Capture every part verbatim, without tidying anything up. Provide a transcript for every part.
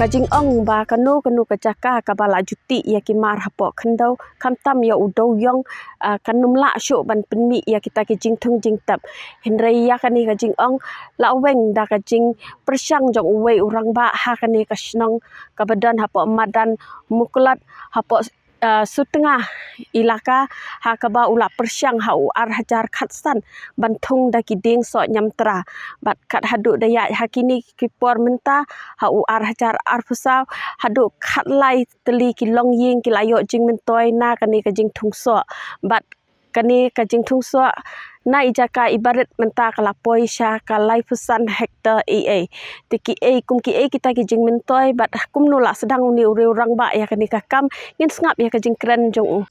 Ka jingong ba kano kano ka jaka kaba la juti ïa ki mar hapoh khyndew, khamtam ïa u dewïong, ah, kan ym lah shuh ban pynmih ïa kita ki jingthung jingtep. Hynrei ïa kane ka jingong la weng da ka jingpyrshang jong uwei u rangbah ha kane ka shnong kaba don hapoh madan Muklot, hapoh, ah, Sutnga Elaka, ha kaba u la pyrshang ha u ar hajar khatsan ban thung da ki dieng soh ñiamtra. Bad kat haduh da ïaid ha kine ki por mynta, ha u ar hajar arphew saw, haduh khatlai tylli ki longïing ki la ïoh jingmyntoi na kane ka jingthung soh. Bad kane ka jingthung soh na i jaka i barit mynta ka la poi sha ka laiphew san hektar ei ei. Te kiei kum kiei kita ki jingmyntoi bad kumno la sdang une u riew rangbah ïa kane ka kam, ngin sngap ïa ka jingkren jong u.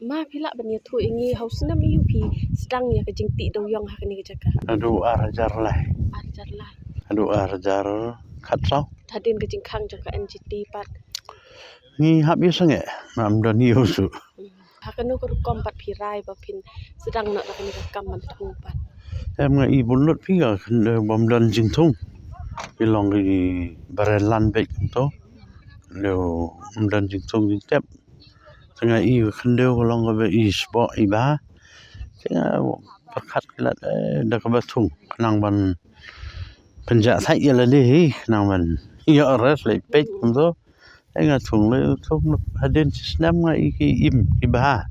Ma phi lah ban ïathuh ïa ngi ha u snem aïu phi sdang ïa ka jingtih dewïong ha kane ka jaka? Haduh ar hajar lai. Ar hajar lai. Haduh ar hajar khatsaw. Hadien ka jingkhang jong ka N G T pat. Ngi hap ïa sangeh, ngam don ïa u shuh. Hmm. Ha kano ka rukom pat phi rai ba phin sdang noh da kane ka kam ban thung pat? Em, nga i bun lut phi ka, eh, bym don jingthung. Phi long ki baroh lan beit kumto. Leh ym don jingthung jingtep. Te nga i khyndew ka long kaba i sboh i bha. Te nga pyrkhat ki lad, eh, da kaba thung khnang ban pynjah thait ïa lade hi khnang ban ïoh rest leh peit kumto. Te nga thung leh thung hadien shi snem nga i ki im ki bha.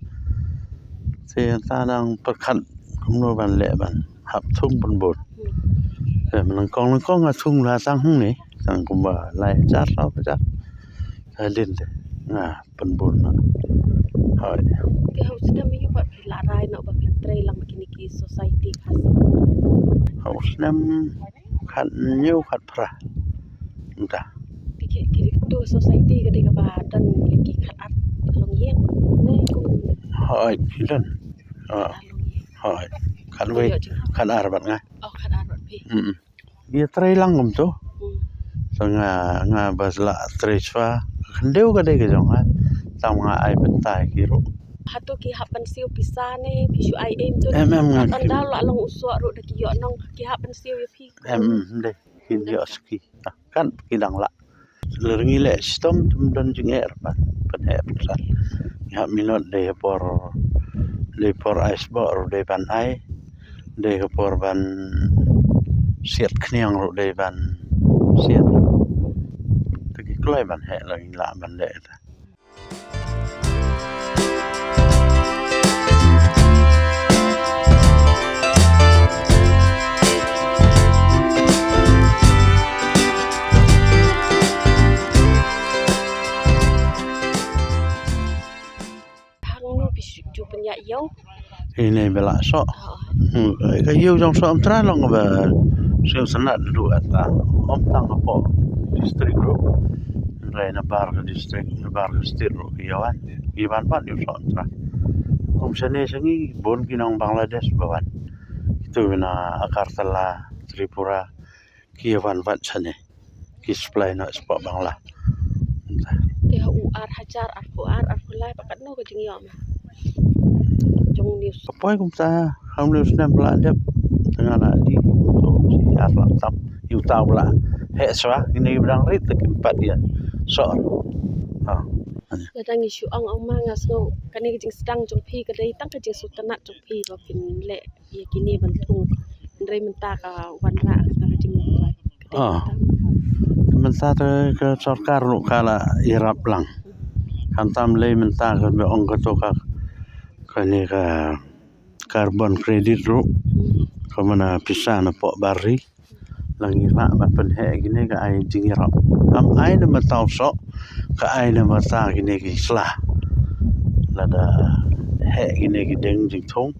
Te ta dang pyrkhat kumno ban leh ban hap thung pynbun. Te nyngkong nyngkong nga thung la tang hangne tang kumba lai hajar saw hajar. Hadien te nga pynbun na. Hooid. Te ha u snem aïu pat phi la rai noh ba phin trei lang ma kine ki society Khasi? Ha u snem khathynñiew khatphra. Mynta. Te ki, ki, tu society ka dei kaba don ki khatar longïing ne kum? Hooid, ki don. Ah, khatar longïing. Hooid. Khatwei, khatar bad nga. Oh, khatar bad phi. Mm. Ïa trei lang kumto. Hmm. Te nga, nga ba la trei shuwa. Khyndew ka dei ka jong nga. Tang nga ai bynta ïa ki ruh. Hato ki hap ban siew pisa ne phi shu ai em tu? Em, em, nga. Ynda la long u soh ruh da ki ïoh nong ki hap ban siew ïa phi? Em, em, dei. Kin ïoh shuki. Ah, kan ki dang lah. Lada ngi leh shitom te ym don jingeh ruh ban pynheh pynsan. Ngi hap minot dei ha por, dei por ai sboh ruh dei ban ai. Dei ha por ban siat khniang ruh dei ban siat. Te ki kloi ban heh lada ngi lah ban leh te. Hangno phi ju pynïaid ïew? Ine ba la soh. Oh. Hmm, ka ïew jong Sohmtra long ba sngewtynnat ruh ata. Ym tang hapoh district ruh. Hynrei na bar ka district, na bar ka state ruh ki ïa wan. Ki wan pat ïew Sohmtra. Kum shane sha ngi bun ki nong Bangladesh ba wan. Kitu na Agartala, Tripura, ki ïa wan pat shane. Ki supply noh shapoh Bangla. Te ha u ar hajar arphew ar, arphew lai, ba katno ka jingïoh ma jong une u soh? Ka poi kumta, ha une u snem ba la dep, te nga la dih kumto shi ar lak tam. Ïa uta u ba la heh shuwa, kine ba dang rit te kim pat ïa soh. Ha. Lada ngi shu ong, ong ma, nga sngew kane ka jingsdang jong phi ka dei tang ka jingsngewtynnat jong phi ba phin leh ïa kine ban thung. Hynrei mynta ka wanrah kata ka jingmyntoi. Ah. Mynta te ka sorkar ruh ka la ïarap lang. Khamtam lei mynta ka ba ong kato ka, kane ka carbon credit ruh. Ka mana pisa na poh bar ri. La ngi lah ban pynheh kine ka ai jingïarap. Kam ai na mynta u soh, ka ai na mynta kine ki sla. Lada heh kine ki dieng jingthung,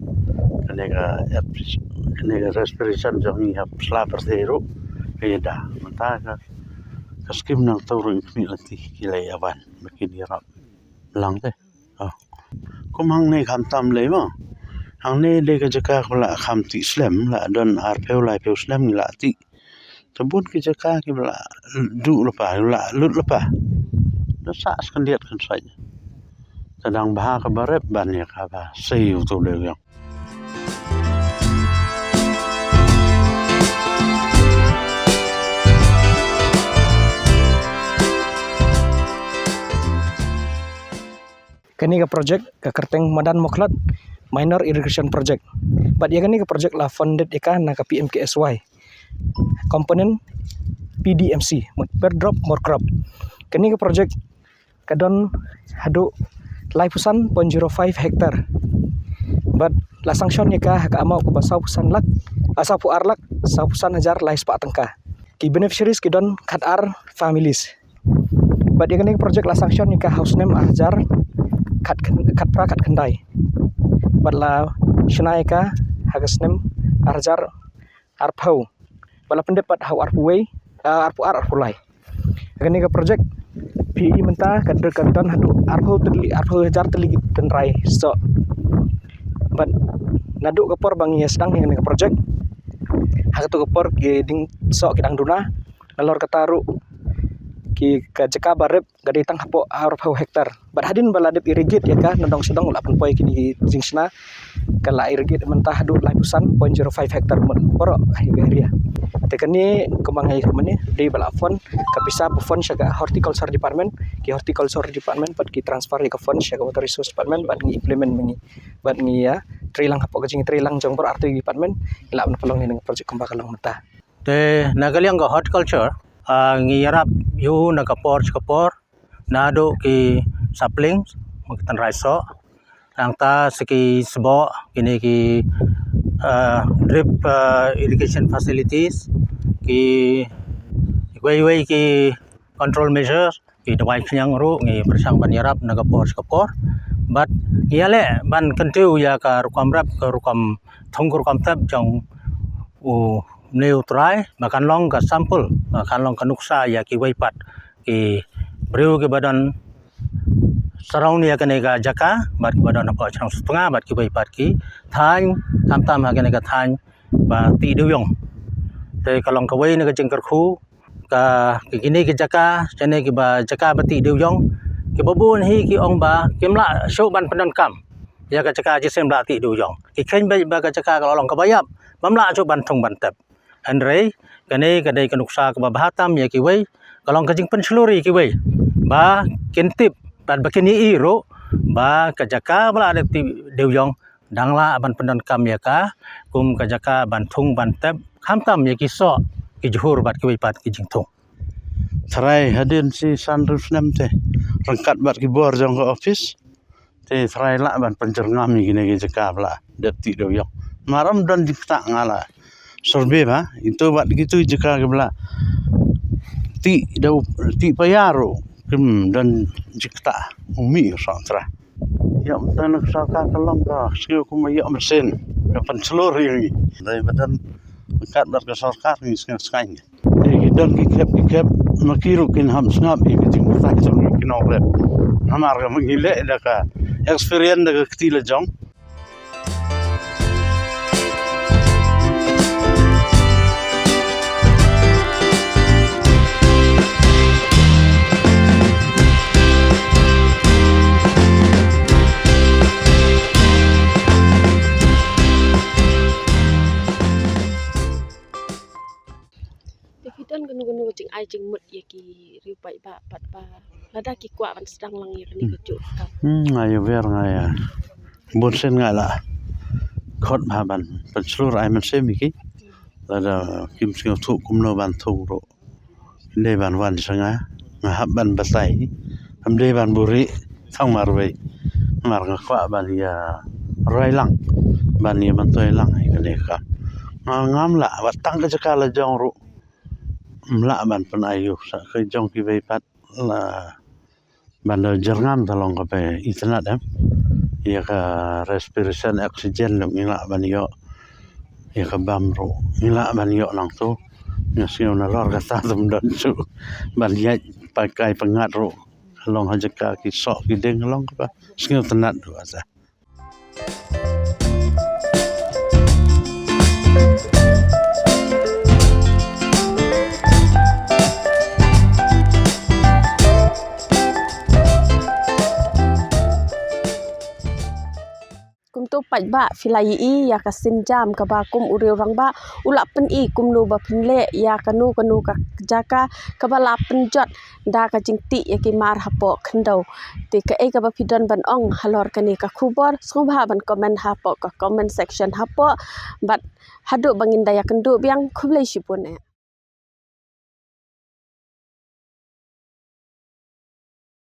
kane ka ep-, kane ka respiration jong ngi hap sla pyrthei ruh, ka ïada. Mynta ka, Ka skim nangta ruh ngi khmih lynti ki la ïa wan ba kin ïarap lang te. Oh. Kum hangne khamtam lei mo. Hangne dei ka jaka kaba la kham tih slem, la don arphew laiphew snem ngi la tih. Te bun ki jaka kiba la duh lypa, la lut lypa. Da sah skyndiat kan sait. Te dang bha kaba rep ban ïa kaba sei uto u dewïong. Kane ka project ka kyrteng Madan Mawkhlad Minor Irrigation Project. Bad ïa kane ka project la funded ïa ka na ka P M K S Y component P D M C, per drop more crop. Kane ka project ka don haduh laiphew san point zero five hectare. Bad la sanction ïa ka ha ka amount kaba sawphew san lak, ah, sawphew ar lak sawphew san hajar laispah tyngka. Ki beneficiaries ki don khatar families. Bad ïa kane ka project la sanction ïa ka ha u snem ar hajar khat kyn-, khatphra khatkhyndai. Bad la shna ïa ka ha ka snem ar hajar arphew. Bad la pyndep pat ha u arphew wei, ah, arphew ar, arphew lai. Kane ka project P E mynta ka dei ka don haduh arphew tylli, arphew hajar tylli ki tynrai soh. Bad naduh ka por ba ngi ïa sdang ïa kane ka project, ha kato ka por ki dieng soh ki dang duna, nalor kata ruh ki, ka jaka ba rep ka dei tang hapoh arphew hectare. Bad hadien ba la dep irrigate ïa ka nadong shadong, la pynpoi kine ki jingshna, ka la irrigate mynta haduh laiphew san point zero five hectare mut baroh ha ka area. Te kane kumba nga ïathuh mynne, dei ba la fund, ka pisa ba fund sha ka horticulture department, ki horticulture department pat ki transfer ïa ka fund sha ka water resource department bad ngi implement ma ngi. Bad ngi ïa trei lang hapoh ka jingtrei lang jong baroh artylli ki department, ngi lah ban pynlong ïa kane ka project kumba ka long mynta. Te na ka liang ka horticulture, ah, ngi ïarap ïa u na ka por sha ka por, naduh ki saplings, ki tynrai soh, nangta sa ki sboh, kine ki, ah, drip, ah, irrigation facilities, ki wei wei ki control measures, ki dawai khñiang ruh ngi pyrshang ban ïarap na ka por sha ka por. Bad ngi ïaleh ban kyntiew ïa ka rukom rep, ka rukom thung, ka rukom tep jong une u trai, ba kan long ka sample, ba kan long ka nuksa ïa kiwei pat ki briew kiba don surround ïa kane ka jaka, bad kiba don hapoh Shnong Sutnga, bad kiwei pat ki thaiñ, tam tam ha kane ka thaiñ ba tih dewïong. Te ka long kawei na ka jingkyrkhu ka, ka kine ki jaka, kine kiba jaka ba tih dewïong, kiba bun hi ki ong ba kim lah shuh ban pyndonkam ïa ka jaka jingshem ba la tih dewïong. Ki kheiñ beit ba ka jaka ka la long kaba ïap, bym lah shuh ban thung ban tep. Hynrei kane ka dei ka nuksa kaba bha tam ïa kiwei, ka long ka jingpynshlur ïa kiwei ba kin tip bad ba kin ïohi ruh ba ka jaka ba la dep tih dewïong dang lah ban pyndonkam ïa ka kum ka jaka ban thung ban tep, khamtam ïa ki soh, ki jhur bad kiwei pat ki jingthung. Tharai hadien shi san hynriew snem te, ryngkat bad ki bor jong ka office, te tharai lah ban pynjyrngam ïa kine ki jaka ba la dep tih dewïong. Mar ym don jingktah, nga la survey ba ito bad kito jaka kiba la tih dew, tih paia ruh kim don jingktah, u mih u soh trai. Ïoh mynta na ka sorkar ka long ka sngewbha kum ïoh mynsiem ka pynshlur ïa ngi. Dei ba don kat bad ka sorkar ngi sngew skaiñ. Te ki don ki khep ki khep, ma ki ruh kin ham sngap ïa ka jingbatai jong ngi ki nongrep. Namar ka ma ngi leh da ka experience, da ka kti la jong. Te phi don kano kano ka jingai jingmut ïa ki riew paidbah pat ba lada ki kwah ban sdang lang ïa kane ka juh ka kam? Hmm, nga ïa wer, nga ïa bun sien nga la khot bha ban pynshlur ai mynsiem ïa ki. Lada kim sngewthuh kumno ban thung ruh, dei ban wan sha nga, nga hap ban batai. Ym dei ban buhrieh tang marwei. Mar nga kwah ban ïa roi lang, ban ïa myntoi lang ïa kane ka kam. Nga ngam lah, wat tang ka jaka la jong ruh ym lah ban pynai ïa u, sa ka jong kiwei pat la ban da jyrngam ta long kaba itynnad em. Ïa ka respiration oxygen ruh ngi lah ban ïoh, ïa ka bam ruh ngi lah ban ïoh nangto. Nga sngew nalor kata tam don shuh ban ïaid pakai pyngngad ruh. Long ha jaka ki soh ki dieng long kaba sngewtynnat ruh ata. Kumto paidbah, phi la ïohi ïa ka sienjam kaba kum u riew rangbah u la pyni kumno ba phin leh ïa kano kano ka jaka kaba la pynjot da ka jingtih ïa ki mar hapoh khyndew. Te kaei kaba phi don ban ong halor kane ka khubor, sngewbha ban comment hapoh ka comment section hapoh. Bad haduh ba ngin da ïakynduh biang, khublei shibun eh.